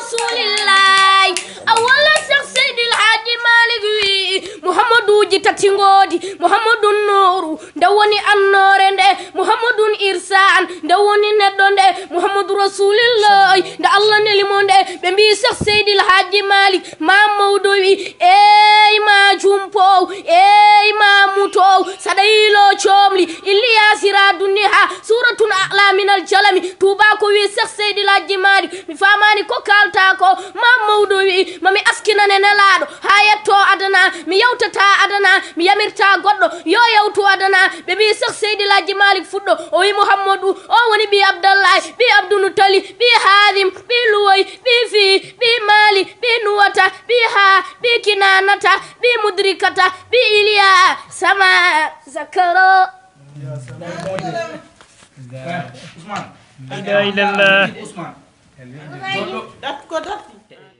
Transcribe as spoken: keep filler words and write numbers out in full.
Rasulillahi. A walla Cheikh Seydil Hadji Malick wi, Muhammaduji tati ngoodi, Muhammadun Nuuru, nde woni annoore nde, Muhammadun Irsan, nde woni neɗɗo nde, Muhammadu Rasulillahi, nde Allah neli mo nde, ɓe mbi Cheikh Seydil Hadji Malick, ma mawɗo wi, eey ma jumpow, eey ma mutow, saɗa yilo comli, Ilyas Radunniha, suratun a'la min al jalami, tuuba ko wi Cheikh Seydil Hadji Malick, mi faamaani ko kaalta ko, ma mawɗo wi, ma mi askinane nelaaɗo, haa yetto adana, mi yawtata adana, mi yamirta goɗɗo, yo yawtu adana, ɓe mbi Cheikh Seydil Hadji Malick fuɗɗo, o wi Muhammadu, o woni ɓi Abdallahi, ɓi Abdul Muttalib, ɓi Hadim, ɓi Luway, ɓi Fi, ɓi Mali, ɓi Nuwata, ɓi Ha, ɓi Kinanata, ɓi Mudrikata, ɓi Iliya, sama, Zakaro. Ousmane. La ilaha illallah. Ousmane. Dat ko datti.